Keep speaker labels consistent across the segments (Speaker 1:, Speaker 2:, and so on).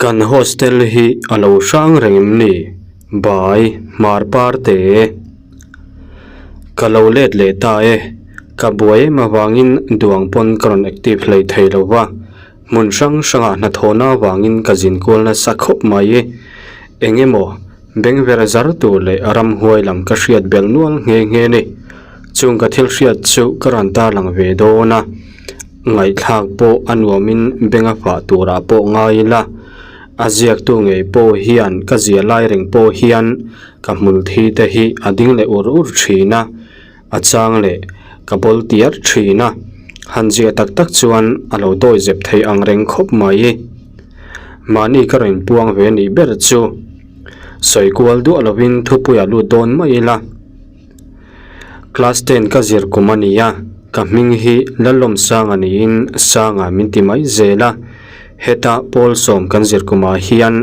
Speaker 1: Kan hostel hi a lo hrang reng em ni? Bai, hmar parte. Ka lo let leh ta e. Ka buai em avangin duang pawn ka rawn active hlei thei lo va. Hmun hrang hrangah hnathawhna avangin ka zin kual nasa khawp mai. Eng emaw, bengver zar tur leh ramhuai lam ka hriat belh nual nghe nghe ni. Chung ka thil hriat chu ka rawn tarlang ve dawn a. Ngaihthlak pawh a nuamin beng a fah turah pawh ngai ila, a ziaktu ngei pawh hian ka zia lai reng pawh hian ka hmul thi te hi a ding leh ur ur thin a, a chang leh ka bawl tiar thin a, han zia tak tak chuan a lo dawi zep thei ang reng khawp mai. Mahni ka rawn puang ve nih ber chu sawi kual duah lovin thupuiah lut dawn mai ila. Class ten ka zir kum a ni a, ka hming hi Lalawmsanga niin Sanga min ti mai zel a. Heta pawl sawm kan zir kumah hian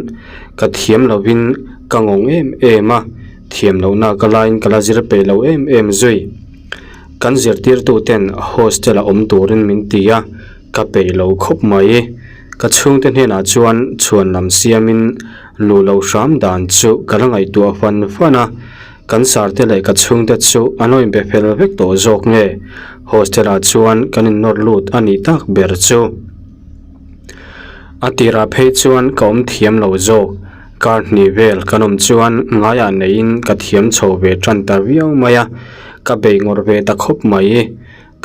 Speaker 1: ka thiam lovin ka ngawng em em a, thiam lohna ka laiin ka la zir peih lo em em zui. Kan zirtirtuten hostel a awm turin min ti a, ka peih lo khawp mai. Ka chhungte hnenah chuan chhuan lam siamin luh loh hram dan chu ka la ngaihtuah fan fan a. Kan sarte leh ka chhungte chu an awih be fel vek tawh zawk nge? Hostel ah chuan kan innawr lut a nih tak ber chu. A tirah phei chuan ka awm thiam lo zawk. Kar hnih vel kan awm chuan ngaiah neiin ka thiam chho ve tan ta viau mai a, ka bei ngawrh ve ta khawp mai.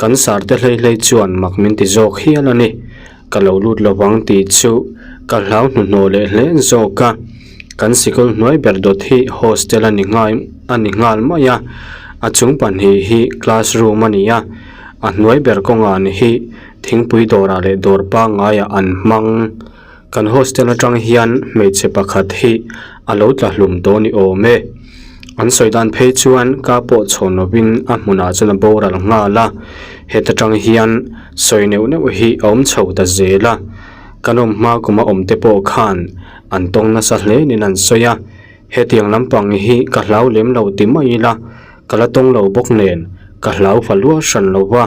Speaker 1: Kan sarte hlei hlei chuan mak min ti zawk hial a ni. Ka lo lut lovang tih chu ka hlau hnuhnawh leh hle zawk a. Kan sikul hnuai ber dawt hi hostel a ni nghal a ni nghal mai a, a chung pahnih hi classroom a ni a, a hnuai ber kawngah hi thingpui dawrah leh dawr pangaiah an hmang. Kan hostel atang hian hmeichhe pakhat hi a lo tla hlum tawh ni awm e. An sawi dan phei chuan ka pawh chhawn lovin a hmunah chuan a boral nghal a, heta tang hian sawi neuh neuh hi a awm chho ta zel a. Kan awm hma kuma awm te pawh khan an tawng nasa hle niin an sawi a, hetiang lampang hi ka hlau lem lo ti mai ila ka la tawng lo bawk nen ka hlau fa lua hran lo va.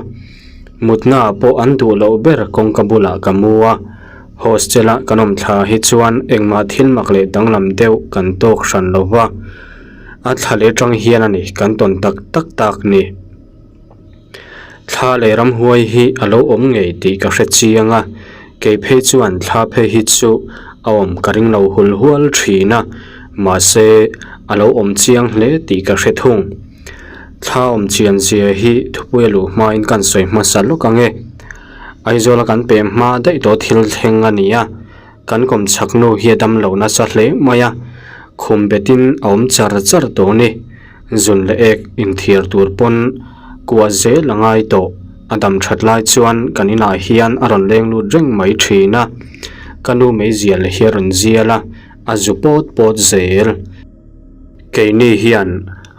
Speaker 1: Mutna ah pawh an duh loh ber kawngka bulah ka mu a, hostel a kan awm thla hi chuan engmah thil mak leh danglam deuh kan tawk hran lo va, a thla leh tang hian a ni kan tawn tak tak tak ni. Thla leh ramhuai hi a lo awm ngei tih ka hre chiang a, kei phei chuan thla phei hi chu a awm ka ring lo hul hual thin a, mahse a lo awm chiang hle tih ka hre thung. Thla awm chian zia hi thupui a luh hmain kan sawi hmasa lawk ang e. Aizawla kan pem hma daih tawh thil thleng a ni a, kan kawmchhak nu hi a dam lo nasa hle mai a, khum betin a awm char char tawh a ni. Zun leh ek inthiar tur pawn kuah zel a ngai tawh. A dam that lai chuan kan inah hian a rawn leng lut reng mai thin a, ka nu meizial hi a rawn zial a, a zu pawt pawt zel. Keini hian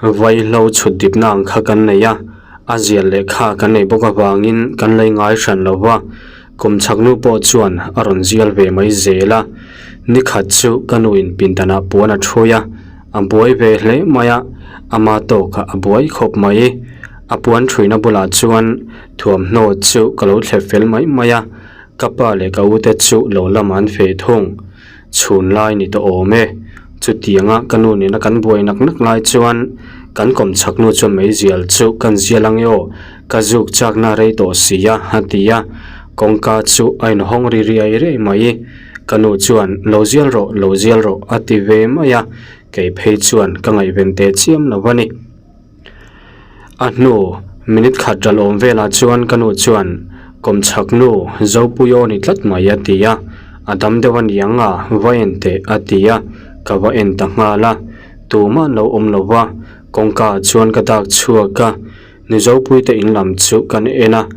Speaker 1: vaihlo chhut dipna ang kha kan nei a, a zial leh kha kan nei bawk avangin kan lei ngai hran lo va, kum chhak nu pawh chuan a rawn zial ve mai zel a. Nikhat chu ka nu in pindanah puan a thui a, A buai ve hle mai a, ama tawkah a buai khawp mai. A puan thuina bulah chuan thuamhnaw chu ka lo thlep fel mai mai a, ka pa leh ka ute chu lo lamah an feh thung. Chhun lai ni tawh awm e. Chutianga ka nu nena kan buai nak nak lai chuan kan kawm chhak nu chuan meizial chu kan zial ang e aw, ka zuk chakna rei tawh si a, a ti a. Kawngka chu a inhawng ri riai riai mai. Ka nu chuan, Lo zial rawh, lo zial rawh, a ti ve mai a, kei phei chuan ka ngaihven teh chiam lo a ni. A hnu minute khat ral awm velah chuan ka nu chuan, Kawmchhak nu, Zopui aw ni tlat mai, a ti a, a dam deuh a niang a, va en teh, a ti a, ka va en ta nghal a, tumah an lo awm lo va, kawngka ah chuan ka dak chhuak a, Ni Zopuite in lam chu kan en a,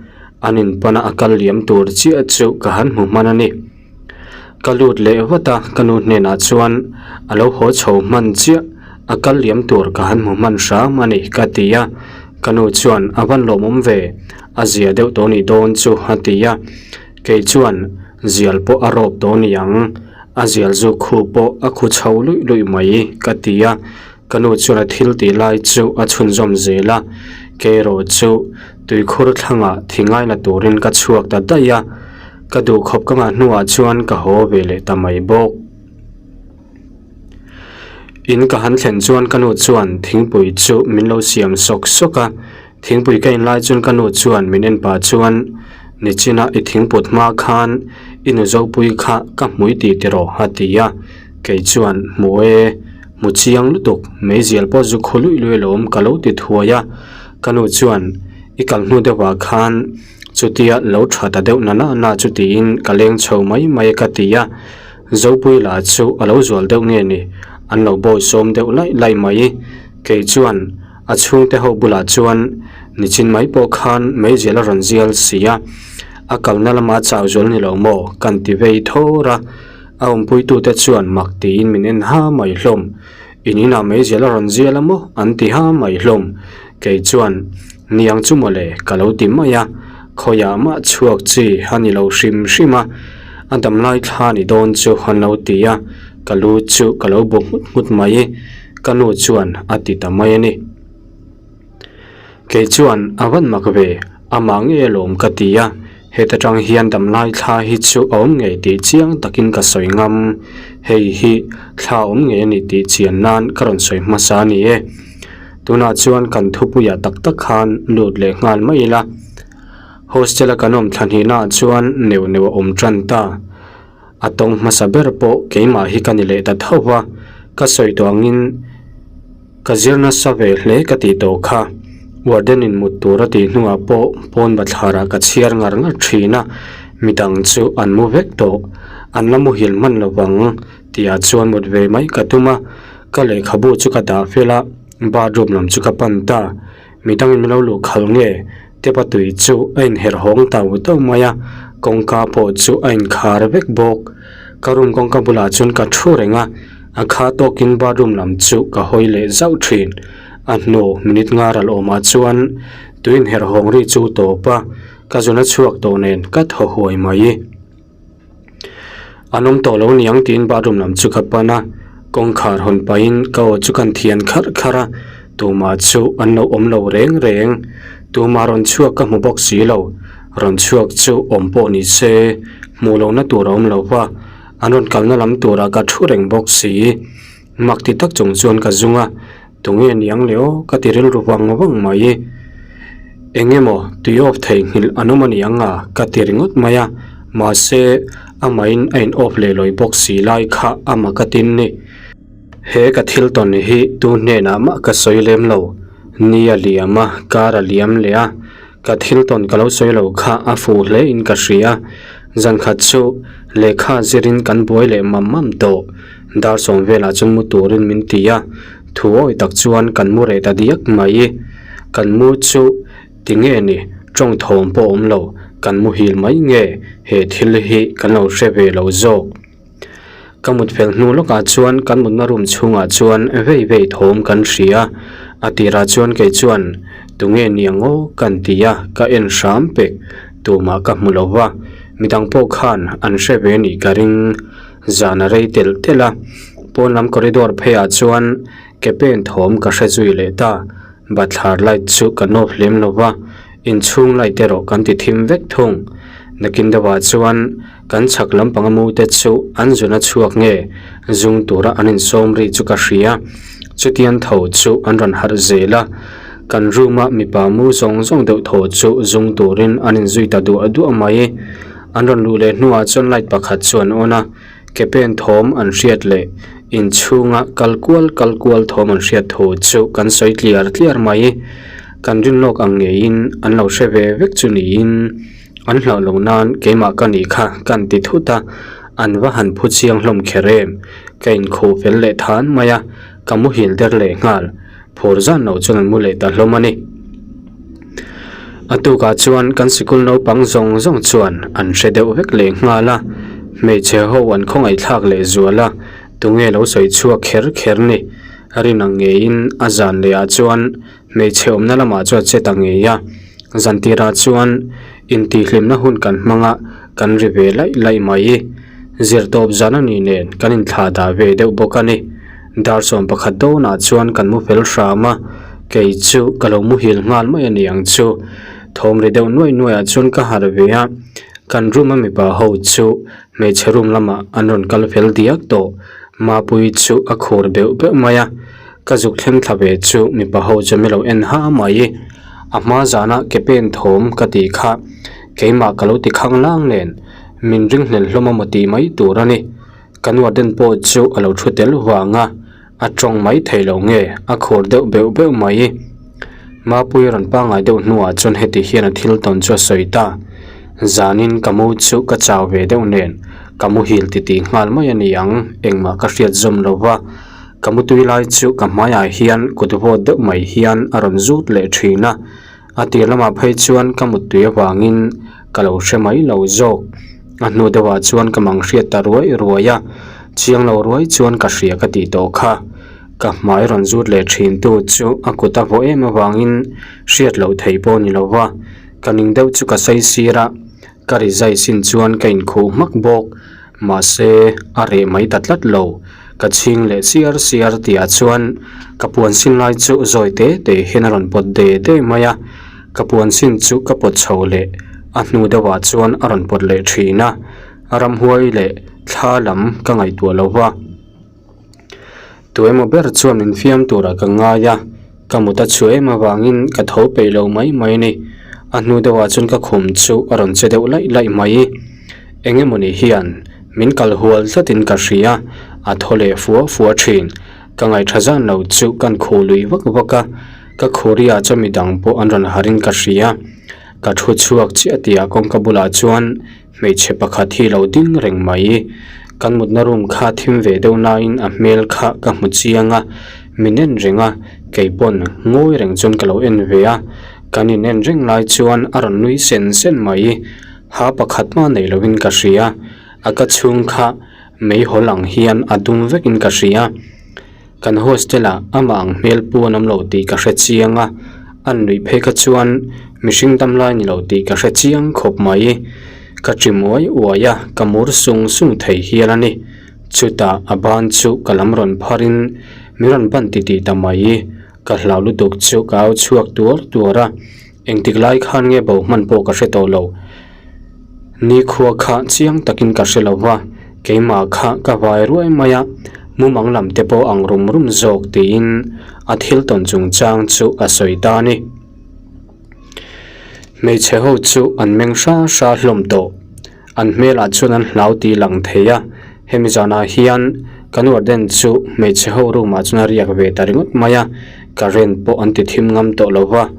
Speaker 1: an in pana a kal liam tur chiah chu ka han hmu hman a ni. Ka lut leh vat a, ka nu hnenah chuan a lo haw chho hman chiah, a kal liam tur ka han hmu hman hram a ni ka ti a. Ka nu chuan a van lawmawm ve, a zia deuh tawh nih dawn chu a ti a. Kei chuan zial pawh a rawp tawh ni ang, a zial zu khu pawh a khu chho luih luih mai ka ti a. Ka nu chuan a thil tih lai chu a chhunzawm zel a, kerawh chu tuikhur thlangah thi ngai la turin ka chhuak ta daih a, ka duhkhawp ka ngah hnuah chuan ka haw ve leh ta mai bawk. In ka han thlen chuan ka nu chuan thingpui chu min lo siam sawk sawk a, thingpui ka in lai chuan ka nu chuan min en pah chuan Nichina i thingput hma khan i nu Zopui kha ka hmui tih tiraw a ti a, kei chuan hmu e, hmu chiang lutuk, meizial pawh zu khu luih luih alawm ka lo ti thuai a, ka nu chuan i kal hnu deuhah khan chutia lo tha ta deuh na na na chu tiin ka leng chho mai mai a ka ti a. Zopui lah chu a lo zual deuh nge ni, an lo bawi sawm deuh laih laih mai. Kei chuan a chhungte ho bulah chuan nichin mai pawh khan meizial a rawn zial si a, a kalna lama chau zual ni lo maw kan ti vei thawr a. A awmpuitute chuan mak tiin min en ha mai hlawm. In inah meizial a rawn zial a maw an ti ha mai hlawm. Kei chuan niang chu mawle ka lo ti mai a, khawiah mah chhuak chi a ni lo hrim hrim a, a damlai thla ni dawn chu an lo ti a, ka lu chu ka lo bu nghut nghut mai, ka nu chuan a ti ta mai a ni. Kei chuan a van mak ve, amah ngei alawm ka ti a, heta tang hian damlai thla hi chu a awm ngei tih chiang takin ka sawi ngam, hei hi thla awm ngei a ni tih chian nan ka rawn sawi hmasa a ni e. Tunah chuan kan thupuiah tak tak khan lut leh nghal mai ila, hostel a kan awm thla hnihnaah chuan neuh neuh a awm tan ta. A tawng hmasa ber pawh keimah hi ka ni leh ta tho va, ka sawi tawh angin ka zir nasa ve hle ka tih tawh kha. Warden in mut tur a tih hnuah pawh pawn bathlarah ka chhiar ngar ngar thin a, midang chu an mu vek tawh. An la muhil hman lo vang tihah chuan mut ve mai ka tum a, ka lehkhabu chu ka dah fel a, bathroom lam chu ka pan ta. Midangin min lo luh khalh nge? Tepa tui chu a inherh hawng tau tau mai a, kawngka pawh chu a inkhar vek bawk. Ka room kawngka bulah chuan ka thu reng a, a kha tawkin bathroom lam chu ka hawi leh zauh thin. A hnu minute nga ral awmah chuan tui inherh hawng ri chu tawp a, ka zun a chhuak tawh nen ka thaw huai mai. An awm tawh lo niang tiin bathroom lam chu ka pan a, kawngkhar hawn pahin ka aw chu kan thian kharh kharh a, tumah chu an lo awm lo reng reng. Tumah rawn chhuak ka hmu bawk si lo, rawn chhuak chu awm pawh ni se hmuh lohna tur a awm lo va, an rawn kalna lam turah ka thu reng bawk si. Mak ti tak chung chuan ka zung a, Tunge niang le aw ka ti rilru vang vang mai. Eng emaw tui off theihnghilh an awm a ni ang a ka ti ringawt mai a, mahse amahin a in off leh lawi bawk si lai kha a mak a tin ni. He ka thil tawn hi tu hnenah mah ka sawi lem lo, ni a liam a, kar a liam leh a, Ka thil tawn ka lo sawi lo kha a fuh hle in ka hria. Zan khat chu lehkha zirin kan buai leh mam mam tawh. Dar sawm velah chuan mu turin min ti a, thu awi tak chuan kan mu reh ta diak mai. Kan mu chu ti nge ni, tawng thawm pawh awm lo, kan muhil mai nge he thil hi kan lo hre ve lo zawk. Ka mut fel hnu lawkah chuan kan mutna room chhungah chuan vei vei thawm kan hria. A tirah chuan kei chuan tunge ni ang aw kan ti a, ka en hram pek. Tumah ka hmu lo va, midang pawh khan an hre ve nih ka ring. Zan a rei telh telh a, pawn lam corridor pheiah chuan ke pen thawm ka hre zui leh ta. Bathlar light chu kan off lem lo va, inchhung light erawh kan ti thim vek thung. Nakin deuhah chuan kan chhak lampang a mu te chu an zun a chhuak nge zung tura an insawm ri chu ka hria. Chutiang tho chu an rawn harh zel a, kan room a mipa mu zawng zawng deuh thaw chu zung turin an inzui ta duah duah mai. An rawn luh leh hnuah chuan light pakhat chu an on a. Ke pen thawm an hriat leh inchhunga kal kual kal kual thawm an hriat thu chu kan sawi tliar tliar mai. Kan rin lawk ang ngeiin an lo hre ve vek chu niin an hlauh loh nan keimah ka nih kha kan ti thut a, an va han phu chiang hlawm kher em. Ka inkhuh fel leh than mai a, ka muhil der leh nghal. Phur zan lo chuan an mu leh ta hlawm a ni. A tukah chuan kan sikul naupang zawng zawng chuan an hre deuh vek leh nghal a, hmeichhe ho an khawngaihthlak leh zual a, tunge lo sawi chhuak kher kher ni? Rin ang ngeiin a zan leh ah chuan hmeichhe awmna lamah chuan che ta ngei a, zan tirah chuan intihhlimna hun kan hmang a, kan ri ve laih laih mai. Zirtawp zan a nih nen kan inthlah dah ve deuh bawk a ni. Dar sawm pakhat dawnah chuan kan mu fel hram a, kei chu ka lo muhil nghal mai a ni ang chu. Thawm ri deuh nuai nuaiah chuan ka harh ve a, kan room a mipa ho chu hmeichhe room lamah an rawn kal fel diak tawh. Mapuii chu a khur beuh beuh mai a, ka zuk thleng thla ve chu mipa ho chu min lo en ha mai. A hma zana ke pen thawm ka tih kha keimah ka lo ti khang lang nen min ringhlel hlawm a maw tih mai tur a ni. Ka nuarden pawh chu a lo thu tel vang a, a tawng mai thei lo nge a khur deuh beuh beuh mai. Mapuii rawn pangngai deuh hnuah chuan heti hian a thil tawn chu a sawi ta, Zanin ka mu chu ka chau ve deuh nen ka muhil titih nghal mai a ni ang, engmah ka hriat zawm lo va, ka mutui lai chu ka hmaiah hian kut vawt deuh mai hian a rawn zut leh thin a, a tir lamah phei chuan ka muttui avangin ka lo hre mai lo zawk. A hnu deuhah chuan ka mang hriat ta ruai ruai a, chiang lo ruai chuan ka hria ka tih tawh kha. Ka hmai rawn zut leh thin tu chu a kut a vawh em avangin hriat loh theih pawh ni lo va, ka ning deuh chu ka sawi sir a, ka rizai sin chuan ka inkhuh hmak bawk. Mahse, a reh mai ta tlat lo. Ka chhing leh siar siar tihah chuan ka puan sin lai chu zawi te te hian a rawn pawt de de mai a. Ka puan sin chu ka pawt chho leh a hnu deuhah chuan a rawn pawt leh thin a. Ramhuai leh thla lam ka ngaihtuah lo va. Tu emaw ber chuan min fiam turah ka ngai a, ka mut a chhuah em avangin ka tho peih lo mai mai a ni. A hnu deuhah chuan ka khum chu a rawn che deuh laih laih mai. Eng emawni hian min kal hual tlatin ka hria, a thaw leh fua fua thin. Ka ngaihṭha zan lo chu kan khuh lui vak vak a, ka khuriah chuan midang pawh an rawn harin ka hria. Ka thu chhuak chiah tihah kawngka bulah chuan Hmeichhe pakhat hi lo ding reng mai. Kan mutna room kha thim ve deuh nain a hmel kha ka hmu chiang a, min en reng a, kei pawn ngawi reng chuan ka lo en ve a. Kan in en reng lai chuan a rawn nui sen sen mai. Ha pakhat hma nei lovin ka hria. A ka chhung kha meihawl ang hian a dum vekin ka hria. Kan hostel ah amah ang hmel pu an awm lo tih ka hre chiang a, an nuih phei kha chuan mihring dam lai ni lo tih ka hre chiang khawp mai. Ka ṭi muai uai a, ka mur sung sung thei hial a ni. Chutah a ban chu ka lam rawn phar in min rawn ban titih ta mai. Ka hlau lutuk chu ka au chhuak tuar tuar a, engtik lai khan nge bo hman pawh ka hre tawh lo. Nikhua kha chiang takin ka hre lo va, keimah kha ka vai ruai mai a, mumang lam te pawh ang rum rum zawk tiin a thil tawn chungchang chu a sawi ta a ni. Hmeichhe ho chu an meng hra hra hlawm tawh. An hmelah chuan an hlau tih lang thei a, hemi zanah hian kan warden chu hmeichhe ho room ah chuan a riak ve ta ringawt mai a, current pawh an ti thim ngam tawh lo va.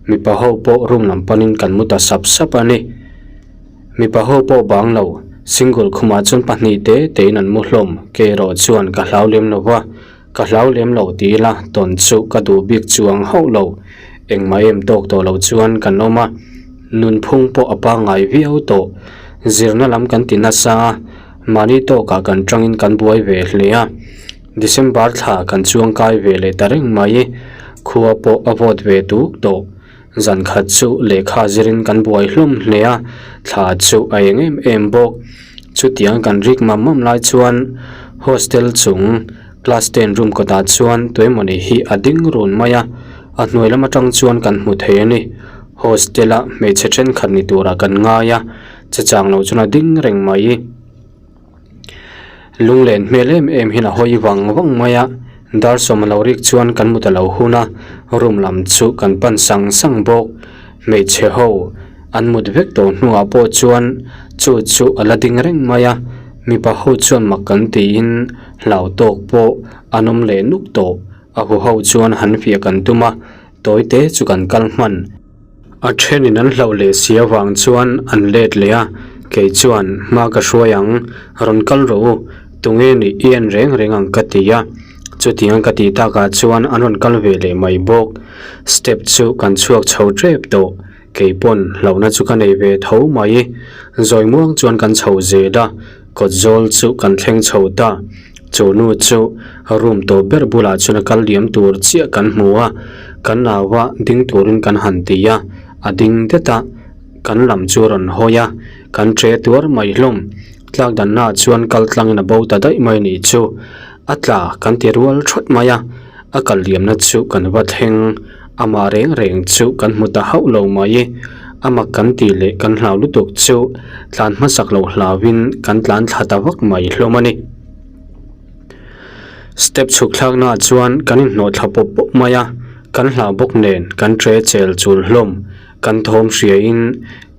Speaker 1: Mipa ho pawh room lam panin kan mu ta sap sap a ni. Mipa ho pawh bang lo, single khumah chuan pahnih te tein an mu hlawm, kei erawh chuan ka hlau lem lo va, ka hlau lem lo ti ila tawn chu ka duh bik chuang hauh lo. Engmah em tawk tawh lo chuan kan awm a, nunphung pawh a pangngai viau tawh. Zirna lam kan ti nasa a, mahni tawkah kan tangin kan buai ve hle a. December thla kan chuang kai ve leh ta reng mai. Khua pawh a vawt ve tuk tawh. Zan khat chu lehkha zirin kan buai hlawm hle a, thla chu a eng em em bawk. Chutiang kan rik mam mam lai chuan hostel chung class ten room kawtah chuan tuemawni hi a ding run mai a, a hnuai lam atang chuan kan hmu thei a ni. Hostel a hmeichhe thenkhat ni turah kan ngai a, chechang lo chuan a ding reng mai. Lunglen hmel em em hian a hawi vang vang mai a, dar sawm a lo rik chuan kan mut a lo hun a, room lam chu kan pan sang sang bawk. Hmeichhe ho an mut vek tawh hnuah pawh chuan chu chu a la ding reng mai a, mipa ho chuan mak kan tiin hlau tawk pawh an awm leh nuk tawh. A huho chuan han fiah kan tum a, tawi te chu kan kal hman. A thenin an hlauh leh si avang chuan an let leh a, kei chuan hma ka hruai ang, rawn kal rawh u, tunge nih i en reng reng ang ka ti a, chutiang ka tih takah chuan an rawn kal ve leh mai bawk. Step chu kan chhuak chho tep tawh, kei pawn hlauhna chu ka nei ve tho mai. Zawi muang chuan kan chho zel a, kawt zawl chu kan thleng chho ta. Chu nu chu room tawp ber bulah chuan a kal liam tur chiah kan hmu a, kan nau a ding turin kan han ti a, a ding det a, kan lam chu a rawn hawi a, kan che tuar mai hlawm. Tlak danna ah chuan kal tlangin a bo ta daih mai nih chu. A tla kan ti rual thawt mai a, a kal liamna chu kan va thleng, amah reng reng chu kan hmu ta hauh lo mai. A mak kan tih leh kan hlau lutuk chu tlan hmasak loh hlauhin kan tlan thla ta vak mai hlawm a ni. Step chhuk thlaknaah chuan kan inhnawh thla pawp pawp mai a, kan hlau bawk nen kan ṭe chel chul hlawm. Kan thawm hriain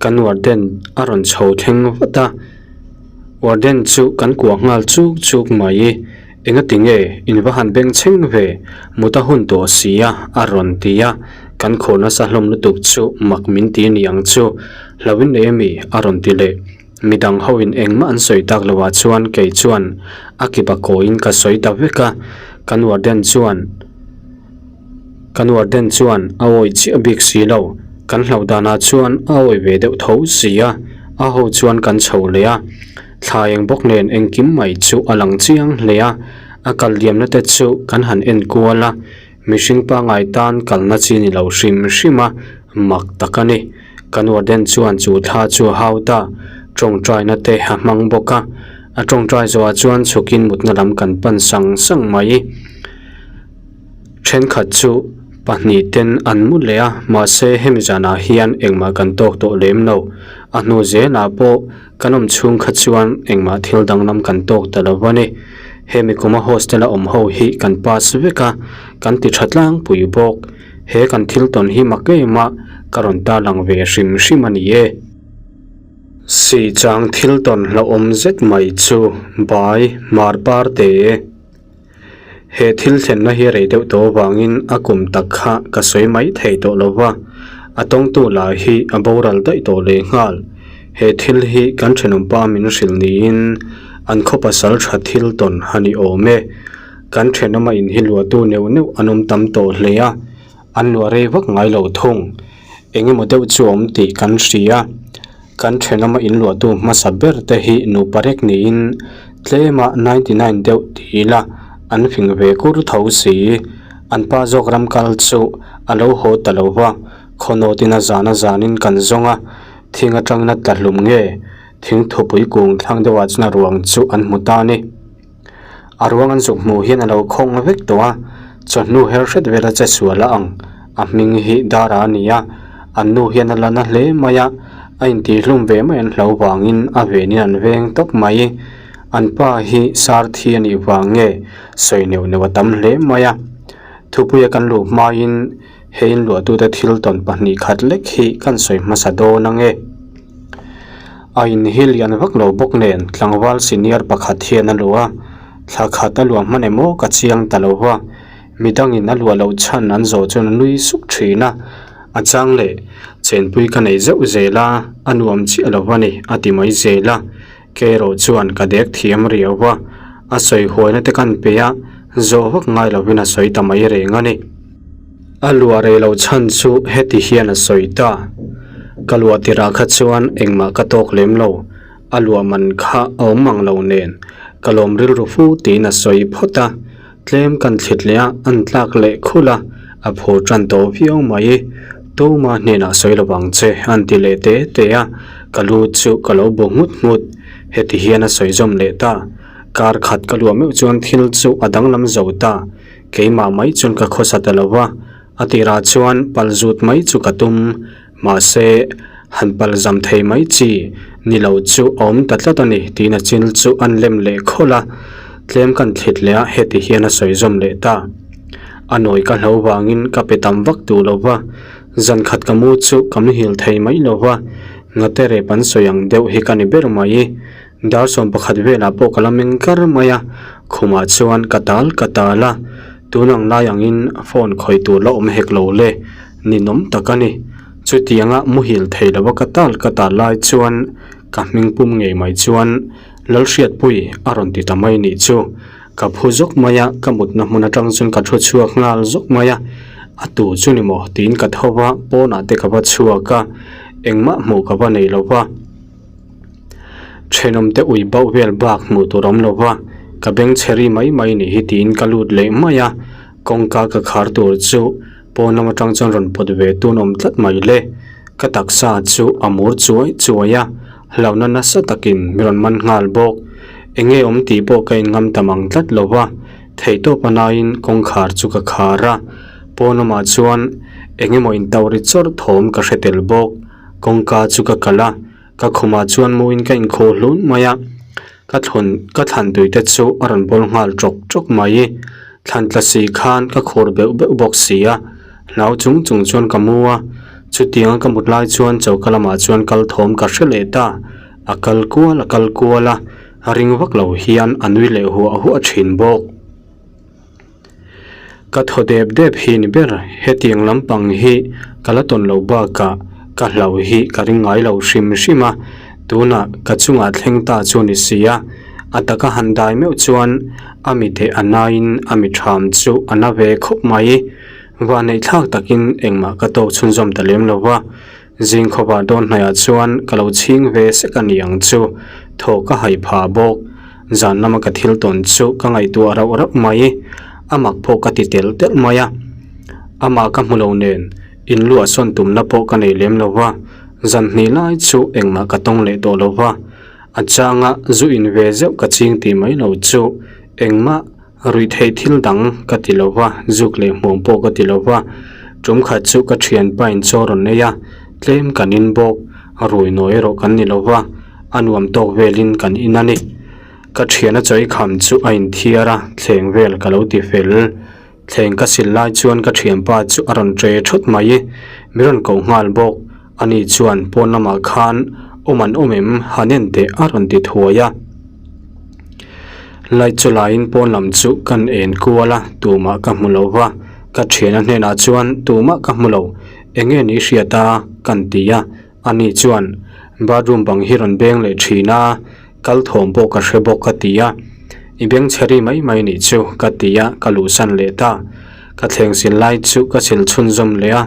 Speaker 1: kan warden a rawn chho thleng vat a, warden chu kan kuah nghal chuk chuk mai. Engati nge in va han beng chheng ve, mut a hun tawh si a a rawn ti a, kan khur nasa hlawm lutuk chu mak min ti ni ang chu, hlauhin nei ami a rawn ti leh. Midang ho in engmah an sawi tak lo ah chuan kei chuan a kipa kawiin ka sawi ta vek a, kan warden chuan kan warden chuan a awih chiah bik si lo, kan hlauh danah chuan a awih ve deuh tho si a, a ho chuan kan chho leh a, thla eng bawk nen engkim mai chu a lang chiang hle a, a kal liamna te chu kan han en kual a. Mihring pangngai tan kalna chi ni lo hrim hrim a, mak tak a ni. Kan warden chuan chu thla chu a hau ta, tawngtaina te a hmang bawk a. A tawngtai zawhah chuan chhukin mutna lam kan pan sang sang mai. Thenkhat chu pahnih ten an mu leh a, mahse hemi zanah hian engmah kan tawk tawh lem lo. A hnu zelah pawh Kan awm chhung kha chuan engmah thil danglam kan tawk ta lo a ni. Hemi kuma hostel a awm ho hi kan pass vek a, kan ti tha tlangpui bawk. He kan thil tawn hi mak em a, ka rawn tarlang ve hrim hrim a ni e. Si chang thil tawn hlauhawm zet mai chu bai mar par te. He thil thlenna hi rei deuh tawh avangin a kum tak kha ka sawi mai thei tawh lo va, a tawngtu lah hi a boral daih tawh leh nghal. He thil hi kan thenawmpa min hrilh niin an khaw pasal tha thil tawn a ni awm e. Kan thenawma in hi luahtu neuh neuh an awm tam tawh hle a, an luah rei vak ngai lo thung. Eng emaw deuh chu awm tih kan hria. Kan thenawma in luahtu hmasa ber te hi nupa rek niin tlema 99 deuh ti ila an fing ve kur tho si. An pa zawk ram kal chu a lo haw ta lo va, khawnawtin a zan a zanin kan zawng a, thing atangin a tla hlum nge thing thupui kung thlang deuhah chuan a ruang chu an hmu ta a ni. A ruang an zuk hmuh hian a lo khawng vek tawh a, chawhnu her hret vel a che sual a ang. A hming hi Dara a ni a, an nu hian a la na hle mai a, a intihhlum ve mai an hlo vangin a venin an veng tawp mai. An pa hi sar thi a nih vang nge sawi neuh neuh a tam hle mai a. Thupuia kan luh hmain he inluahtute thil tawn pahnih khat lek hi kan sawi hmasa dawn ang e. A in hi lian vak lo bawk nen tlangval senior pakhat hian a luh a, thla khat a luah hman emaw ka chiang ta lo va, midangin a luah loh chhan an zawh chuan a nui suk thin a, a chang leh chenpui ka nei zeuh zel a, a nuam chiah lo va ni a ti mai zel a, kei erawh chuan ka dek thiam riau va, a sawi huaina te kan pe a, zawh vak ngai lovin a sawi ta mai reng a ni. A luah rei loh chhan chu heti hian a sawi ta. Ka luah tirah kha chuan engmah ka tawk lem lo, a luah man kha a awm ang lo nen ka lawm rilru fu tiin a sawi phawt a, tlem kan thlit leh a, an tlak leh khulh a, a phur tan tawh viau mai. Tuma hnenah sawi lo vang che an ti leh te te a, ka lu chu ka lo bu nghut nghut. Heti hian a sawi zawm leh ta. Kar khat ka luah meuh chuan thil chu a danglam zo ta. Keimah mai chuan ka khawsa ta lo va, a tirah chuan pal zut mai chu ka tum, mahse han pal zam thei mai chi ni lo chu a awm ta tlat a ni tiin a chil chu an lem leh khawlh a, tlem kan thlit leh a heti hian a sawi zawm leh ta. A nawi ka hlo vangin ka pe tam vak duh lo va, zan khat ka mu chu ka muhil thei mai lo va, ngate rep an sawi ang deuh hi ka ni ber mai. Dar 11 velah pawh ka la meng kar mai a, khumah chuan ka tal ka tal a, tun ang lai angin phone khawih tur la awm hek lo le, ninawm tak a ni. Chutianga muhil thei lova ka tal ka tal lai chuan ka hming pum ngei mai chuan Lalhriatpui a rawn ti ta mai nih chu. Ka phu zawk mai a, ka mutna hmun atang chuan ka thu chhuak nghal zawk mai a, a tu chu ni maw tiin ka tho va, pawnah te ka va chhuak a, engmah hmuh ka va nei lo va. Thenawmte ui bauh vel bak hmuh tur awm lo va, ka beng chhe ri mai mai nih hi tiin ka lut leh mai a, kawngka ka khar tur chu pawn lam atang chuan rawn pawt ve tun awm tlat mai le. Ka taksa chu a mur chuai chuai a, hlauhna nasa takin mi rawn man nghal bawk. Eng nge awm tih pawh ka inngam ta mang tlat lo va, theihtawp a naiin kawngkhar chu ka khar a, pawn lamah chuan eng emaw intauh ri chawrh thawm ka hre tel bawk. Kawngka chu ka kalh a, ka khumah chuan muin ka inkhuh hlun mai a. Ka thlawn ka thlan tui te chu a rawn bawl nghal ṭawk ṭawk mai. Thlan tla si khan ka khur beuh beuh bawk si a, hlau chung chung chuan ka mu a. Chutianga ka mut lai chuan choka lamah chuan kal thawm ka hre leh ta. A kal kual a kal kual a, a ring vak lo hian a nui leh huah huah thin bawk. Ka thaw dep dep hi ni ber, hetiang lampang hi ka la tawn lo bakah ka hlauh hi ka ring ngai lo hrim hrim a, tunah ka chungah thleng ta chu ni si a, a taka han dai meuh chuan a mi teh a naiin a mi ṭham chu a na ve khawp mai. Vahneih thlak takin engmah ka tawk chhunzawm ta lem lo va, Zing khawpa dawn hnaiah chuan ka lo chhing ve sek a ni ang chu, thaw ka hai pha bawk. Zan lama ka thil tawn chu ka ngaihtuah rauh rauh mai, a mak pawh ka ti tel telh mai a. Amah ka hmu lo nen, in luah sawn tumna pawh ka nei lem lo va, zan hnih lai chu engmah ka tawng leh tawh lo va. A changa zu in ve zeuh ka ching tih mai lo chu engmah Ruih theih thil dang ka ti lo va, zuk leh hmuam pawh ka ti lo va. Tum khat chu ka thianpa in chaw rawn nei a, tlem kan in bawk, rui nawi erawh kan ni lo va, a nuam tawk velin kan in a ni. Ka thiana chawi kham chu a inthiar a, thleng vel ka lo ti fel. Thleng ka sil lai chuan ka thianpa chu a rawn tre thut mai, mi rawn koh nghal bawk. Ani chuan pawn lamah khan awm an awm em han en teh a rawn ti thuai a. Light chu laiin pawn lam chu kan en kual a, tumah ka hmu lo va, ka thiana hnenah chuan tumah ka hmu lo, eng nge ni hriat a kan ti a, ani chuan bathroom bang hi rawn beng leh thin a, kal thawm pawh ka hre bawk ka ti a, i beng chhe ri mai mai nih chu ka ti a, ka luhsan leh ta. Ka thleng sil lai chu ka sil chhunzawm leh a,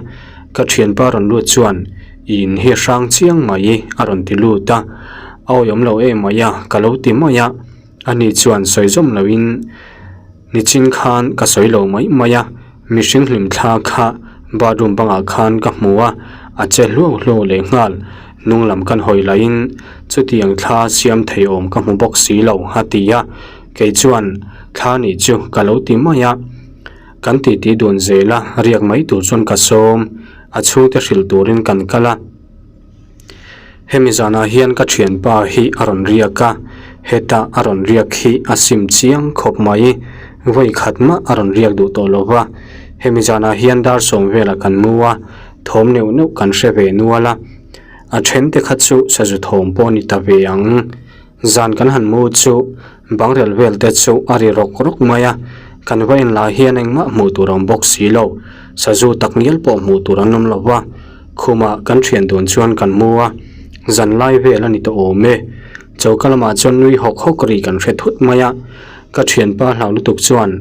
Speaker 1: ka thianpa rawn lut chuan i in hi hrang chiang mai a rawn ti lut a, a awihawm lo em mai a ka lo ti mai a, ani chuan sawi zawm loin nichin khan ka sawi lo mai mai a, mihring hlim thla kha bathroom bangah khan ka hmu a, a che hluau hluau leh nghal, hnung lam kan hawi laiin chutiang thla siam thei awm ka hmu bawk si lo a ti a, kei chuan thla nih chu ka lo ti mai a. Kan titi dun zel a, riak mai tur chuan ka sawm, a chhungte hrilh turin kan kal a. Hemi zanah hian ka thianpa hi a rawn riak a, heta a rawn riak hi a sim chiang khawp mai, vawi khat mah a rawn riak duh tawh lo va. Hemi zanah hian dar sawm velah kan mu a, thawm neuh neuh kan hre ve nual a, a thente kha chu sazu thawm pawh a ni ta ve ang. Zan kan han mu chu bangrel vel te chu a ri rawk rawk mai a, kan va en lah hian engmah hmuh tur a awm bawk si lo, sazu tak ngial pawh hmuh tur an awm lo va, khumah kan thian dun chuan kan mu a, zan lai vel a ni tawh awm e. Choka lamah chuan nui hawk hawk ri kan hre thut mai a, ka thianpa hlau lutuk chuan,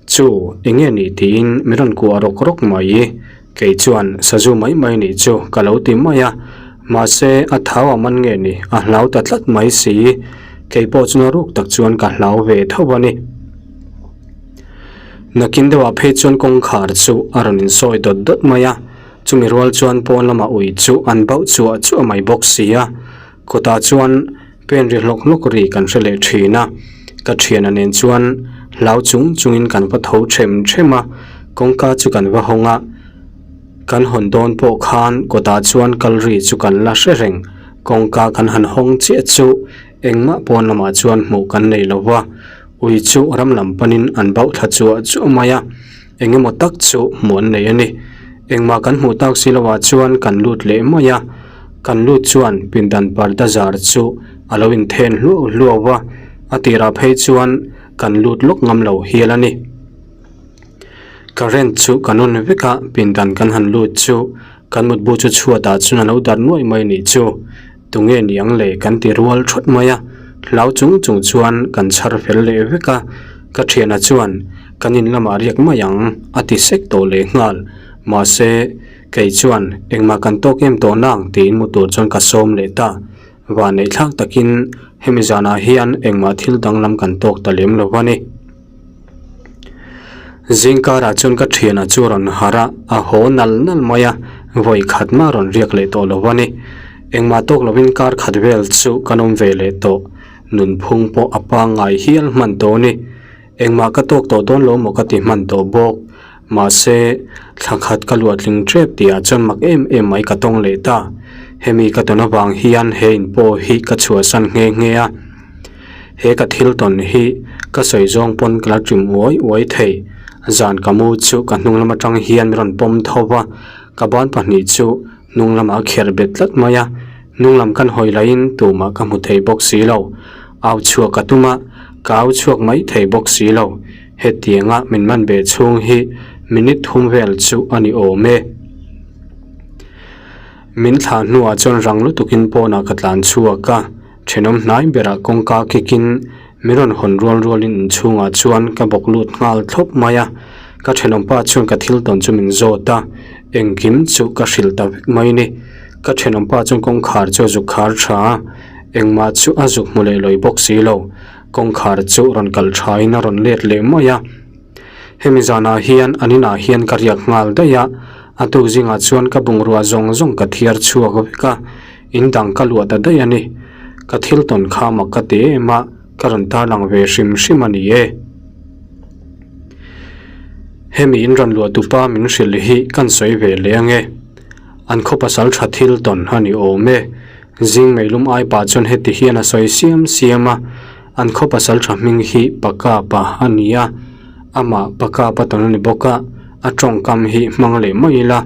Speaker 1: Chu, eng nge nih tiin min rawn kuah rawk rawk mai. Kei chuan sazu mai mai nih chu ka lo ti mai a, mahse a thau a man nge ni a hlau ta tlat mai si, kei pawh chu na ruk tak chuan ka hlau ve tho a ni. Nakin deuhah phei chuan kawngkhar chu a rawn insawi dawt dawt mai a, chumi rual chuan pawn lama ui chu an bauh chuah chuah mai bawk si a, kawtah chuan pen ri hlawk hlawk ri kan hre leh thin a, ka thiana nen chuan hlau chung chungin kan va tho them them a, kawngka chu kan va hawng a, kan hawn dawn pawh khan kawtah chuan kal ri chu kan la hre reng, kawngka kan han hawng chiah chu engmah pawn lamah chuan hmuh kan nei lo va, ui chu ram lam panin an bauh thla chuah chuah mai a, eng emaw tak chu hmuh an nei a ni. Engmah kan hmuh tak si lovah chuan kan lut leh mai a, kan lut chuan pindan parda zar chu a lo inthen hluau hluau a, a tirah phei chuan kan lut lawk ngam lo hial a ni. Current chu kan on vek a, pindan kan han lut chu kan mutbu chu chhuatah chuan a lo dar nuai mai nih chu. Tunge ni ang le kan ti rual thawt mai a, hlau chung chung chuan kan chhar fel leh vek a, ka thiana chuan kan in lamah riak mai ang a ti sek tawh leh nghal, mahse kei chuan engmah kan tawk em tawh nang tiin mu tur chuan ka sawm leh ta, vanneih thlak takin hemi zanah hian engmah thil danglam kan tawk ta lem lo a ni. Zing karah chuan ka thiana chu rawn harh a, a haw nal nal mai a, vawi khat mah rawn riak leh tawh lo a ni. Engmah tawk lovin kar khat vel chu kan awm ve leh tawh, nunphung pawh a pangngai hial hman tawh a ni. Engmah ka tawk tawh dawn lo maw ka ti hman tawh bawk. Mahse, thla khat ka luahtling tep tihah chuan mak em em mai ka tawng leh ta. Hemi ka tawn avang hian he in pawh hi ka chhuahsan nghe nghe a. He ka thil tawn hi ka sawi zawng pawn ka la ṭim uai uai thei. Zan ka mu chu ka hnung lam aṭang hian min rawn pawm tho va, ka ban pahnih chu hnung lamah a kherh bet tlat mai a. Hnung lam kan hawi laiin tumah ka hmu thei bawk si lo. Au chhuak ka tum a, ka au chhuak mai thei bawk si lo. Hetianga min man ve chhung hi minute thum vel chu a ni awm e. Min thlah hnuah chuan rang lutukin pawnah ka tlan chhuak a. Thenawm hnai berah kawngka kikin min rawn hawn rual rualin inchhungah chuan ka bawk lut nghal thlawp mai a, ka thenawmpa chuan ka thil tawn chu min zawt a, engkim chu ka hrilh ta vek mai ni. Ka thenawmpa chuan kawngkhar chu a zuk khar tha a, engmah chu a zuk hmu leh lawi bawk si lo, kawngkhar chu rawn kalh thain a rawn let leh mai a. Hemi zanah hian an inah hian ka riak nghal daih a, a tuk zingah chuan ka bungrua zawng zawng ka thiar chhuak vek a, in dang ka luah ta daih a ni. Ka thil tawn kha mak ka ti em a, ka rawn tarlang ve hrim hrim a ni e. Hemi in rawn luah tupa min hrilh hi kan sawi ve leh ange. An khaw pasal tha thil tawn a ni awm e. Zing meilum ai pah chuan heti hian a sawi siam siam a, an khaw pasal tha hming hi Pakapa a ni a, amah Pakapa tawn a ni bawk a, a tawngkam hi hmang leh mai ila.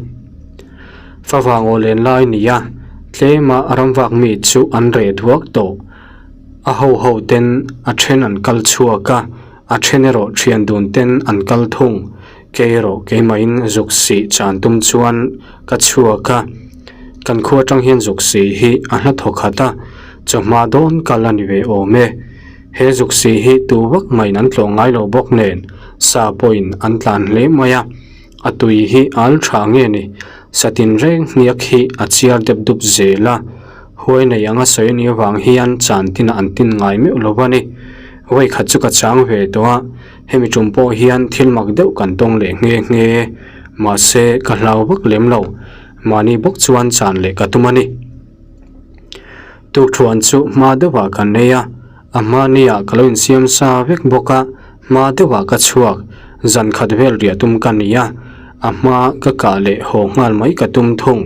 Speaker 1: Favang aw len lai nia, tlema ramvak mi chu an reh duak tawh. A ho ho ten a then an kal chhuak a, a then erawh thian dun ten an kal thung. Kei erawh keimahin zuk sih chan tum chuan ka chhuak a, kan khua atang hian zuk sih hi a hla thaw khat a, chawhma dawn kal a ni ve awm e. He zuk sih hi tu vak maiin an tlawh ngai lo bawk nen, sa pawhin an tlan hle mai a. A tui hi al tha nge ni? Satin reng hniak hi a chiar dep dup zel a, huai nei anga sawi a nih avang hian chan tinah an tin ngai meuh lo a ni. Vawi khat chu ka chang ve tawh a, hemi tum pawh hian thil mak deuh kan tawng leh nghe nghe, mahse ka hlau vak lem lo, mahni bawk chuan chan leh ka tum a ni. Tukthuan chu hma deuhah kan nei a. A hma nia ka lo insiam sa vek bawk a, hma deuhah ka chhuak, zan khat vel riah tum ka ni a, a hma ka kah leh haw nghal mai ka tum thung.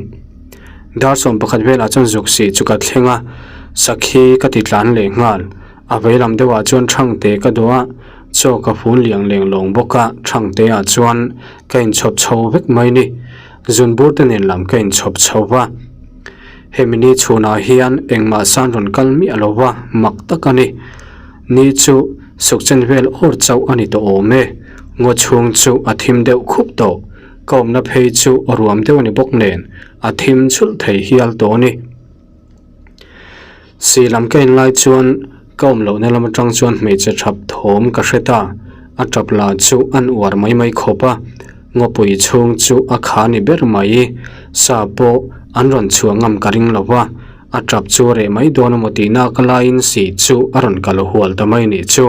Speaker 1: Dar 11 velah chuan zuk sih chu ka thleng a, sakhi ka ti tlan leh nghal. A vei lam deuhah chuan Thangte ka duh a, chaw ka fun liang leng lawng bawk a, Thangte ah chuan ka inchhawp chho vek mai ni. Zunbur te nen lam ka inchhawp chho va. Hemi ni chhunah hian engmah san rawn kal miah lo va, mak tak a ni. Ni chu sukchen vel awr chauh a ni tawh awm e. Ngaw chhung chu a thim deuh khup tawh. Ka awmna phei chu ruam deuh a ni bawk nen, a thim chhulh thei hial tawh a ni. Si lam ka en lai chuan ka awm lohna lam atang chuan hmeichhe thap thawm ka hre ta. A tap la chu an uar mai mai khawp a, ngawpui chhung chu a kha ni ber mai. Sa pawh an rawn chhuah ngam ka ring lo va, a tap chu a reh mai dawn emaw tih nak laiin si chu a rawn kal hual ta mai nih chu.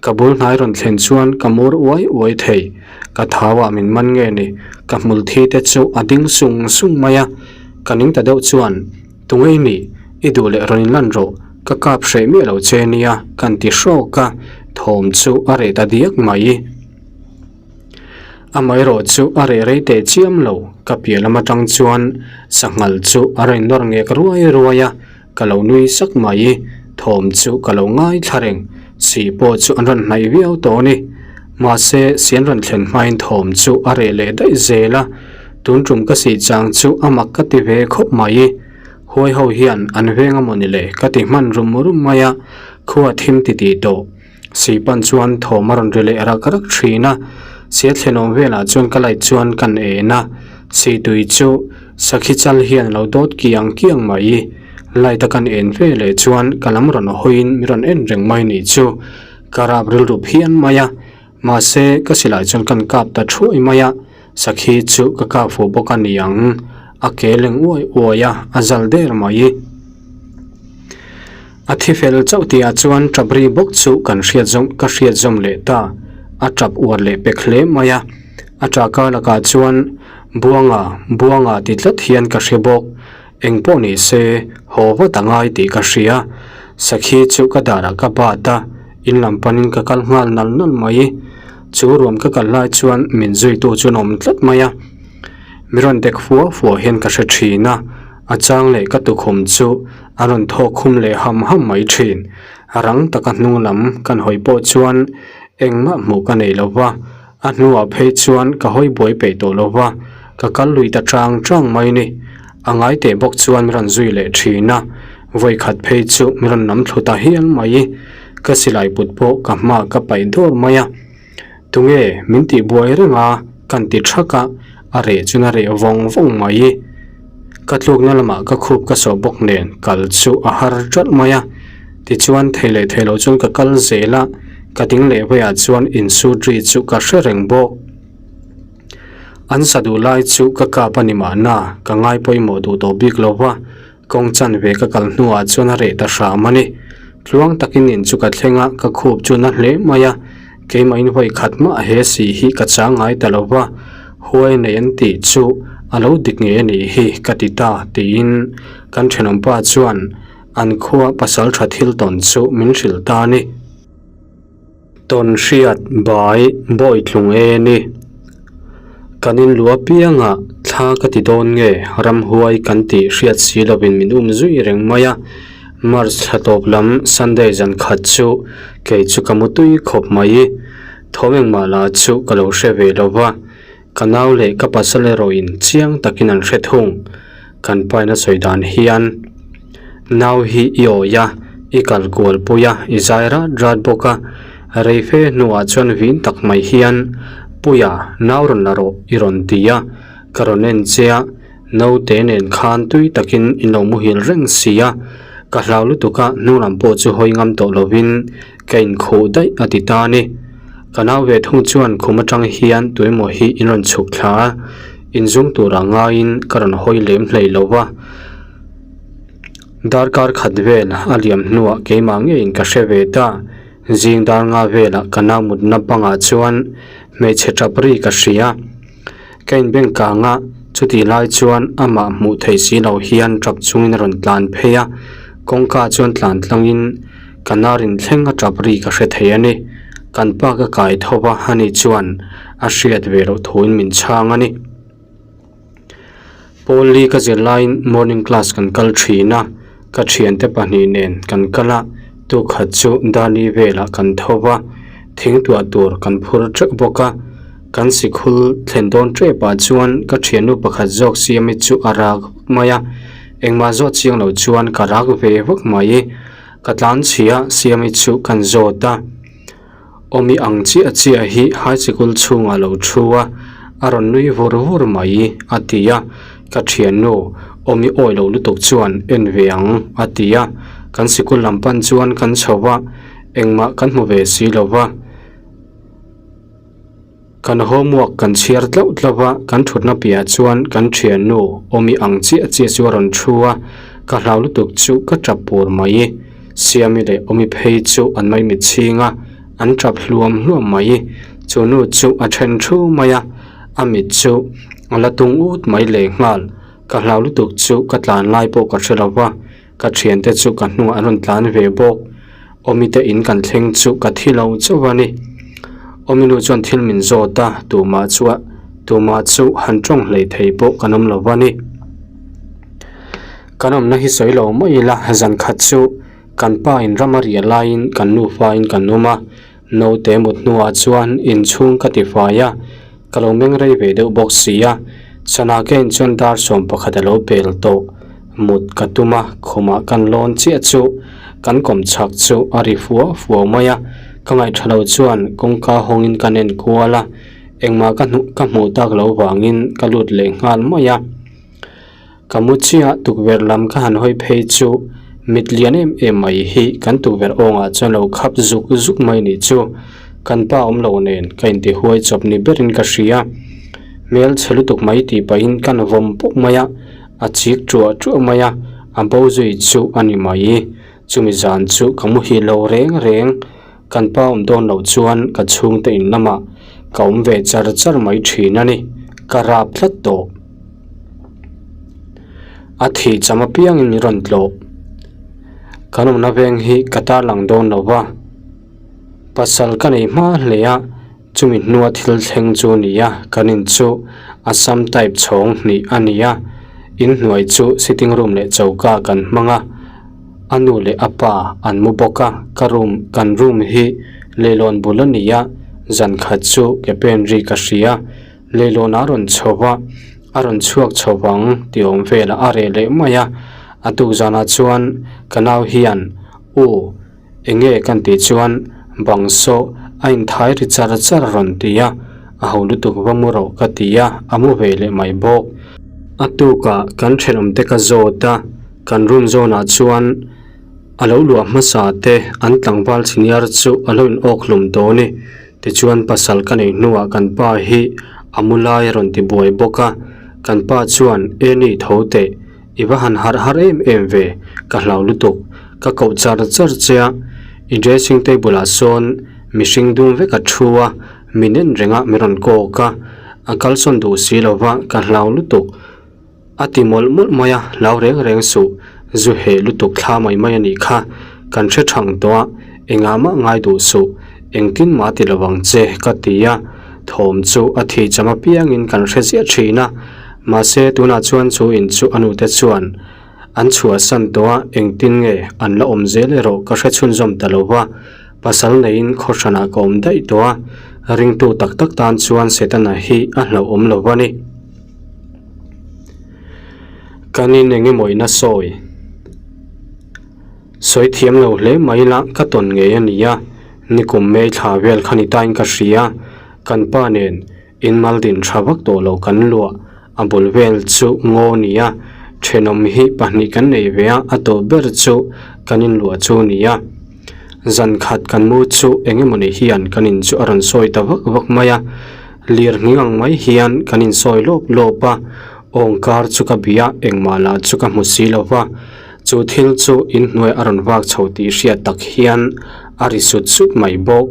Speaker 1: Ka bul hnai rawn thlen chuan ka mur uai uai thei. Ka thauah min man nge ni, ka hmul thi te chu a ding sung sung mai a, ka ning ta deuh chuan. Tunge i nih? I duh leh rawn inlan rawh, ka kap hreh miah lo che nia, kan ti hrawk a, thawm chu a reh ta diak mai. Amaherawh chu a reh rei teh chiam lo, ka piah lam atang chuan sanghal chu a rawn nawr ngek ruai ruai a, ka lo nui sak mai. Thawm chu ka lo ngaithla reng, sih pawh chu an rawn hnaih viau tawh a ni. Mahse, si an rawn thlen hmain thawm chu a reh leh daih zel a. Tun tum ka sih chang chu a mak ka ti ve khawp mai. Huai ho hian an veng a mawni le ka ti hman rum rum mai a, khua thim ti tih tawh. Sihpan chuan thawm a rawn ri leh rak rak thin a, sia thlenawm velah chuan ka light chuan kan en a, sihtui chu sakhi chal hian a lo dawt kiang kiang mai. Light a kan en ve leh chuan ka lam rawn hawiin mi rawn en reng mai nih chu ka rap rilru phian mai a. Mahse, ka silai chuan kan kap ta thuai mai a, sakhi chu ka kap fuh bawk a ni ang, a ke leng uai uai a, a zal der mai. A thi fel chauh tihah chuan tap ri bawk chu kan hriat zawm ka hriat zawm leh ta, a tap uar leh pek hle mai a. A ṭahka lakah chuan Buanga, Buanga ti tlat hian ka hre bawk. Eng pawh ni se, haw vat a ngai tih ka hria. Sakhi chu ka darah ka bat a, in lam panin ka kal nghal nal nal mai. Chu ruam ka kal lai chuan min zuitu chu an awm tlat mai a. Mi rawn dek fua fua hian ka hre thin a, a chang leh ka tukhum chu a rawn thawk khum leh ham ham mai thin. Rang taka hnung lam kan hawi pawh chuan engmah hmuh ka nei lo va, a hnuah phei chuan ka hawi buai peih tawh lo va, ka kal lui ta chang chang mai ni. A ngai teh bawk chuan min rawn zui leh thin a, vawi khat phei chu min rawn nam thlu ta hial mai. Ka silai put pawh ka hmaah ka paih dawr mai a. Tunge min tih buai reng a kan ti thak a, a reh chuan a reh vawng vawng mai. Ka tlukna lamah ka khup ka sawh bawk nen kal chu a har ṭalh mai a, tichuan thei leh thei lo chuan ka kal zel a, ka ding leh veiah chuan insut ri chu ka hre reng bawk. An sa duh lai chu ka kap a ni mahna ka ngai pawimawh duh tawh bik lo va, Kawng chanve ka kal hnuah chuan a reh ta hram a ni. Tluang takin in chu ka thleng a, ka khup chu na hle mai a. Keimahin vawi khat mah he si hi ka chang ngai ta lo va, huai nei an tih chu a lo dik ngei a nih hi ka ti ta tiin kan thenawmpa chuan an khua pasal tha thil tawn chu min hrilh ta a ni. Tawn hriat bai bawi tlung e ni. Kan in lu apiangah thla ka ti dawn nge ramhuai kan tih hriat si lovin min um zui reng mai a. March thla tawp lam Sunday zan khat chu kei chu ka mu tui khawp mai. Thawm engmah lah chu ka lo hre ve lo va. Ka nau leh ka pasal erawhin chiang takin an hre thung. Kan paina sawi dan hian nau hi i awi a, i kal kual pui a, i zai rat rat bawk a. Rei fe hnuah chuan vin tak mai hian, Puia, nau rawn la rawh i rawn ti a, ka rawn en che a, naute nen khan tui takin in lo muhil reng si a, ka hlau lutuk a, hnunglam pawh chu hawi ngam tawh lovin ka inkhuh daih a ti ta a ni. Ka nau ve thung chuan khum atang hian tuemaw hi in rawn chhuk thla a, inzung turah ngaiin ka rawn hawi lem hlei lo va. Darkar khat vel a liam hnuah keimah ngeiin ka hre ve ta. Zing dar nga velah ka nau mutna bangah chuan hmeichhe tap ri ka hria. Ka inbeng kang a, chutih lai chuan amah hmuh theih si lo hian tap chungin a rawn tlan phei a, kawngka chuan tlan tlangin ka narin thleng a tap ri ka hre thei a ni. Kan pa ka kai tho va ani chuan a hriat ve loh thuin min chhang a ni. Pawl li ka zir laiin morning class kan kal thin a, ka thiante pahnih nen kan kal a, tukhat chu Dali velah kan tho va, thing tuah tur kan phur teuh bawk a, kan sikhul thlen dawn tepah chuan ka thiannu pakhat zawk siami chu a rak vak mai a, engmah zawt chiang lo chuan ka rak ve vak mai, ka tlan chhia siami chu kan zawt a. Awmi ang chiah chiah hi high sikul chhungah lo thu a, a rawn nui vur vur mai a ti a, ka thiannu awmi awi lo lutuk chuan en ve ang a ti a, kan sikul lam pan chuan kan chho va, engmah kan hmu ve si lo va, kan homework kan chhiar tlauh tlauh va, kan thutna piahah chuan kan thiannu awmi ang chiah chiah chu a rawn thu a, ka hlau lutuk chu ka tap pur mai. Siami leh Awmi phei chu an mai mit chhing a, an tap hluam hluam mai. Chu nu chu a then thu mai a, a mit chu a la tung ut mai leh nghal. Ka hlau lutuk chu ka tlan lai pawh ka hre lo va, ka thiante chu ka hnungah an rawn tlan ve bawk. Awmi te in kan thleng chu ka thi lo chauh a ni. Awmi nu chuan thil min zawt a, tumah chu tumah chu han tawng hlei thei pawh kan awm lo va ni. Kan awmna hi sawi lo mai ila, zan khat chu kan pa in ram a riah laiin kan nufa in kan awm a, naute mut hnuah chuan inchhung ka ti fai a, ka lo meng rei ve deuh bawk si a, chana ka en chuan dar 11 a lo pel tawh, mut ka tum a, khumah kan lawn chiah chu kan kawm chhak chu a ri fua fua mai a, ka ngaihṭha lo chuan kawngka hawngin kan en kual a, engmah ka hnuh ka hmuh tak lo vangin ka lut leh nghal mai a. Ka mu chiah tukverh lam ka han hawi phei chu mit lian em em mai hi kan tukverh awngah chuan lo khap zuk zuk mai nih chu. Kan pa awm lo nen ka inti huai chawp ni berin ka hria. Hmel chhe lutuk mai tih pahin kan vawm pawp mai a, a chik ṭuah ṭuah mai a, a bo zui chu a ni mai. Chumi zan chu ka muhil lo reng reng. Kan pa awm dawn loh chuan ka chhungte in lamah ka awm ve char char mai thin a ni, ka rap tlat tawh. A thih cham apiangin min rawn tlawh. Kan awmna veng hi ka tarlang dawn lo va, pasal ka nei hma hle a, chumi hnua thil thleng chu a ni a, kan in chu Assam type chhawng hnih a ni a, inhnuai chu sitting room leh choka kan hmang a. A nu leh a pa an mu bawk a, ka room kan room hi leilawn bul a ni a, zan khat chu ke pen ri ka hria. Leilawn a rawn chho va, a rawn chhuak chho vang tih awm velah a reh leh mai a. A tuk zanah chuan ka nau hian U, eng nge kan tih chuan bang saw a inthai ri char char a rawn ti a, a ho lutuk va mu rawh ka ti a, a mu ve leh mai bawk. A tukah kan thenawmte ka zawt a, kan room zawnah chuan a lo luah hmasa te an tlangval chhiniar chu a lo in awk hlum tawh a ni. Tichuan pasal ka neih hnuah kan pa hi a mu lai a rawn ti buai bawk a, kan pa chuan Eni tho teh. I va han harh har em em ve, ka hlau lutuk, ka koh char char che a, i dressing table ah sawn mihring dum vek a thu a, min en reng a min rawn kawk a, a kalsawn duh si lo va, ka hlau lutuk. A ti mawlh mawlh mai a, hlau reng reng suh, zu heh lutuk thla mai mai a nih kha, kan hre thang tawh a, engah mah ngai duh suh, engtin mah ti lo ang che ka ti a, thawm chu a thih cham apiangin kan hre ziah thin a, Mahse, tunah chuan chu in chu a nute chuan an chhuahsan tawh a, engtin nge an la awm zel erawh ka hre chhunzawm ta lo va, pasal neiin khaw hranah ka awm daih tawh a, ringtu tak tak tan chuan Setana hi a hlauhawm lo va ni. Kan in eng emaw in a sawi sawi thiam lo hle mai la ka tawn ngei a ni a, nikum May thla vel kha ni tain ka hria, kan pa nen In mal din tha vak tawh lo kan luah, a bul vel chu ngaw nia, thenawm hi pahnih kan nei ve a, a tawh ber chu kan inluah chu nia. Zan khat kan mu chu eng emawni hian kan in chu a rawn sawi ta vak vak mai a, lir nghing ang mai hian kan insawi lawp lawp a, awngkar chu ka bia engmah lah chu ka hmu si lo va, chu thil chu inhnuai a rawn vak chho tih hriat tak hian a ri sut sut mai bawk.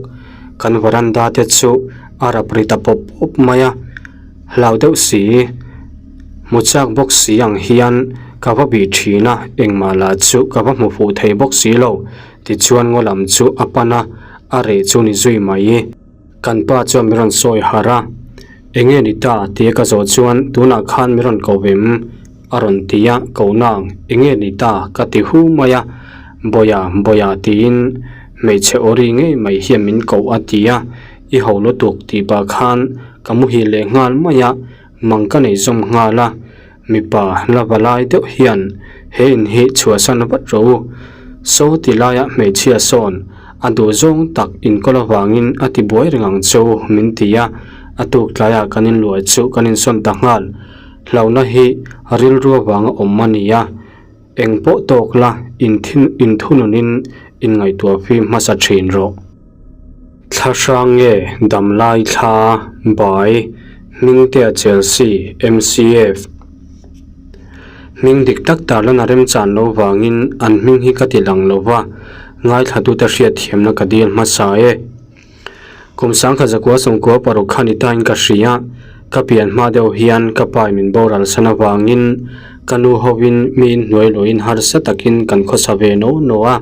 Speaker 1: Kan varanda te chu a rap ri ta pawp pawp mai a, hlau deuh si, hmu chak bawk si ang hian ka va bih thin a, engmah lah chu ka va hmu fuh thei bawk si lo, tichuan ngaw lam chu a pan a, a reh chu ni zui mai. Kan pa chuan min rawn sawi harh a, Eng nge ni ta? tia ka zawh chuan tunah khan min rawn ko vem a rawn ti a, ko nang, eng nge ni ta? ka ti hu mai a, Bawia, Bawia tiin hmeichhe aw ri ngei mai hian min koh a ti a, I ho lutuk tih pah khan ka muhil leh nghal mai a, mang ka nei zawm nghal a, mipa la va lai deuh hian he in hi chhuahsan vat rawh u. Saw ti laia hmeichhia sawn a duh zawng tak inkawl avangin a ti buai reng ang che u min ti a, a tuk tlaiah kan inluai chu kan insawn ta nghal. Hlauhna hi rilru avanga awm a ni a. Eng pawh tawk la, inthununin inngaihtuah fim hmasa thin rawh. Thla hrang nge Damlai thla, Bai, Hmingtea Chelsea, MCF. Hming dik tak tarlan a remchan lo vangin an hming hi ka ti lang lo va, ngaithlatute hriatthiamna ka dil hmasa e. Kum sangkhat zakua sawmkua paruk kha ni tain ka hria, ka pian hma deuh hian ka pai min boral san avangin ka nu hovin mi inhnuai luahin harsa takin kan khawsa ve no no a.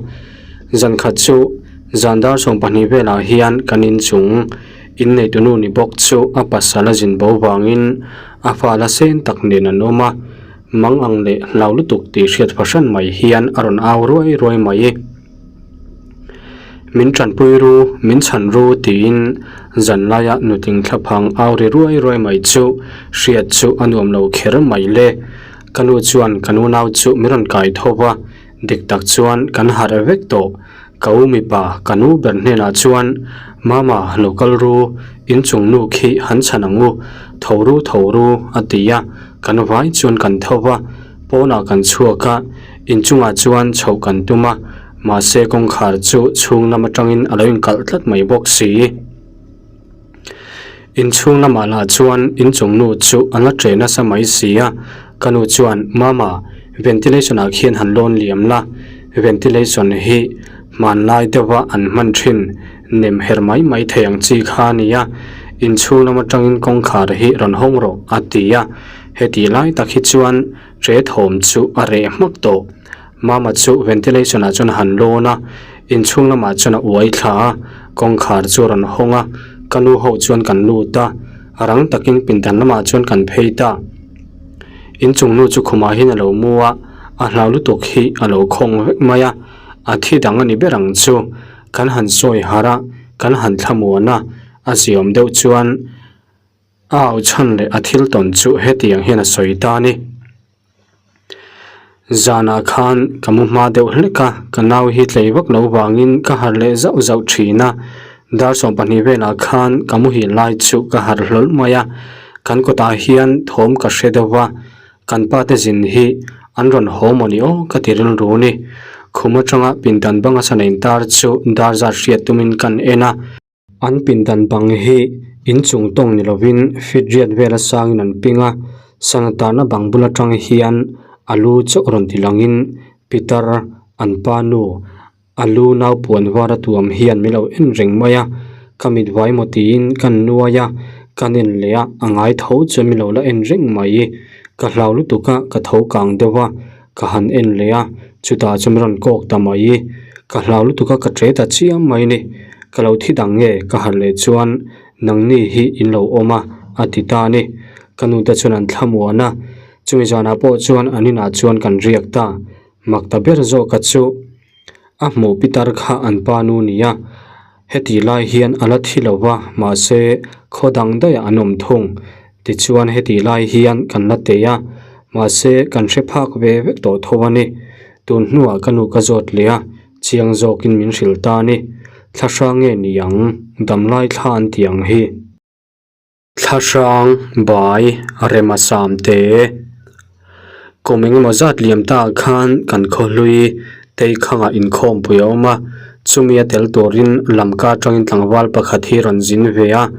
Speaker 1: Zan khat chu zan dar 12 velah hian kan inchung inneitu nu ni bawk chu a pasal a zin bo vangin a fa la sen tak nen an awm a, mang ang leh hlau lutuk tih hriat fahran mai hian a rawn au ruai ruai mai. Min tanpui ru, min chhan ru tiin zanlaia nutling thlaphang au ri ruai ruai mai chu hriat chu a nuam lo kher mai le. Ka nu chuan ka nunau chu min rawn kai tho va, dik tak chuan kan harh vek tawh. Ka u mipa ka nu ber hnenah chuan, Mama, lo kal ru, inchung nu khi han chhan ang u, tho ru tho ru a ti a, kan vai chuan kan tho va, pawnah kan chhuak a, inchungah chuan chhoh kan tum a. Mahse kawngkhar chu chhung lam atangin a lo inkalh tlat mai bawk si. Inchhung lamah lah chuan inchung nu chu a la che nasa mai si a, ka nu chuan Mama, ventilation ah khian han lawn liam la, ventilation hi hmanlai deuha an hman thin nem her mai mai thei ang chi kha a nia, inchhung lam atangin kawngkhar hi rawn hawng rawh a ti a, hetih lai tak hi chuan che thawm chu a reh hmak tawh. Mama chu ventilation ah chuan a han lawn a, inchhung lamah chuan a uai thla a, kawngkhar chu a rawn hawng a, ka nu ho chuan kan lut a, a rang takin pindan lamah chuan kan phei ta. Inchung nu chu khumah hian a lo mu a, A hlau lutuk hi a lo khawng vek mai a, a thi dang a ni ber ang chu. Kan han sawi harh a, kan han thlamuan a, a ziawm deuh chuan a au chhan leh a thil tawn chu hetiang hian a sawi ta a ni. Zanah khan ka mu hma deuh hlek a, ka nau hi tlei vak lo vangin ka harh leh zauh zauh thin a. Dar 12 velah khan ka muhil lai chu ka harh hlawl mai a, kan kawtah hian thawm ka hre deuh va, kan pa te zin hi an rawn haw maw ni aw ka ti rilru ni. Khum atanga pindan banga sana intar chu dar zat hriat tumin kan en a. An pindan bang hi inchung tawng ni lovin feet riat vela sangin an ping a, sana tarna bang bul atang hian a lu chauh rawn ti langin pitar an pa nu a lu nau puan var a tuam hian min lo en reng mai a, ka mit vai maw tiin ka nuai a, ka nen leh a, a ngai tho chuan min lo la en reng mai, ka hlau lutuk a ka tho kang deuh a. Ka han en leh a, chutah chuan min rawn kawk ta mai. Ka hlau lutuk a, ka ṭe ta chiam mai ni. Ka lo thi dang nge? Ka harh leh chuan nangni hi in lo awm a, a ti ta a ni. Ka nu te chuan an thlamuan a, chumi zanah pawh chuan an inah chuan kan riak ta. Mak ta ber zawk a chu a hmuh pitar kha an pa nu nia. Heti lai hian a la thi lo va, mahse khaw dang daih an awm thung. Tichuan heti lai hian kan la tei a, mahse kan hre phak ve vek tawh tho a ni. Tun hnuah ka nu ka zawt leh a, chiang zawkin min hrilh ta a ni. Thla hrang nge ni ang, damlai thla an ti ang hi. Thlahrang, bai, rema sam te. Kum engemaw zat liam ta ah khan kan khawhlui Teikhangah inkhawmpui a awm a, chumi a tel turin Lamka atangin tlangval pakhat hi rawn zin ve a,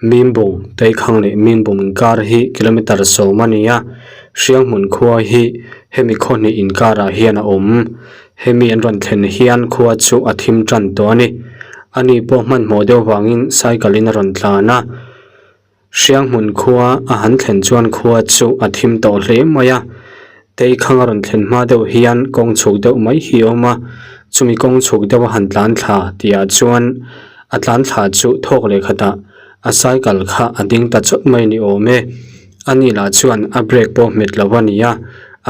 Speaker 1: Mimbung, Teikhang leh Mimbung inkar hi kilometre 10 a ni a, Hrianghmun khua hi hemi khaw hnih inkarah hian a awm. Hemi an rawn thlen hian khua chu a thim tan tawh a ni. Ani pawh hmanhmawh deuh vangin cycle in a rawn tlan a. Hrianghmun khua a han thlen chuan khua chu a thim tawh hle mai a. Teikhang a rawn thlen hma deuh hian kawng chhuk deuh mai hi a awm a. Chumi kawng chhuk deuh a han tlan thla tihah chuan a tlan thla chu thawk leh khatah a cycle kha a ding ta chawt mai ni awm e. Ani lah chuan a brake pawh hmet lo a ni a,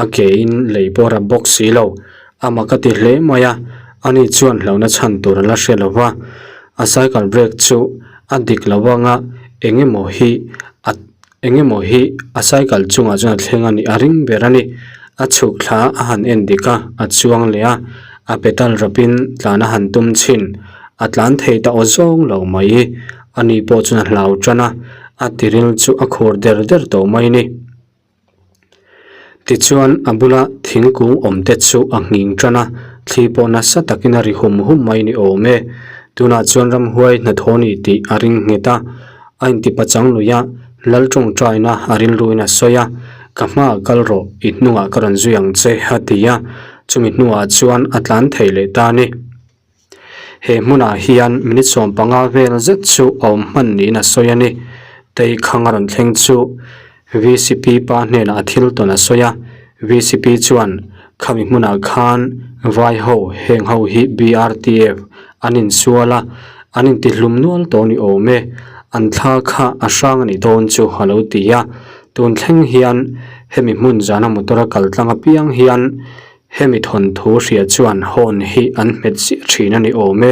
Speaker 1: a ke in lei pawh rap bawk si lo. A mak a ti hle mai a, ani chuan hlauhna chhan tur a la hre lo va. A cycle brake chu a dik lo anga eng emaw hi a eng emaw hi a cycle chungah chuan a thleng a nih a ring ber a ni. A chhuk thla a han en dik a, a chuang leh a, a pedal rawpin tlan a han tum chhin. A tlan thei ta aw zawng lo mai. Ani pawh chuan a hlau tan a, a tiril chu a khur der der tawh mai ni. Tichuan a bula thingkung awm te chu a nghing tan a, thli pawh nasa takin a ri hum hum mai ni awm e. Tunah chuan ramhuai hnathawh ni tih a ring nghet a, a intipachang lui a, lal tawngtaina a rilruin a sawi a, Ka hmaah kal rawh, i hnungah ka rawn zui ang che a ti a, chumi hnuah chuan a tlan thei leh ta a ni. He hmunah hian minute 15 vel zet chu a awm hman niin a sawi a ni. Teikhang a rawn thleng chu VCP pa hnenah a thil tawn a sawi a, VCP chuan khami hmunah khan vai ho heng ho hi BRTF an insual a, an intihlum nual tawh ni awm e, an thla kha a hrang a nih dawn chu a lo ti a. Tun thleng hian hemi hmun zana motor a kal tlang apiang hian Hemi thawnthu hria chuan horn hi an hmet ziah thin a ni awm e.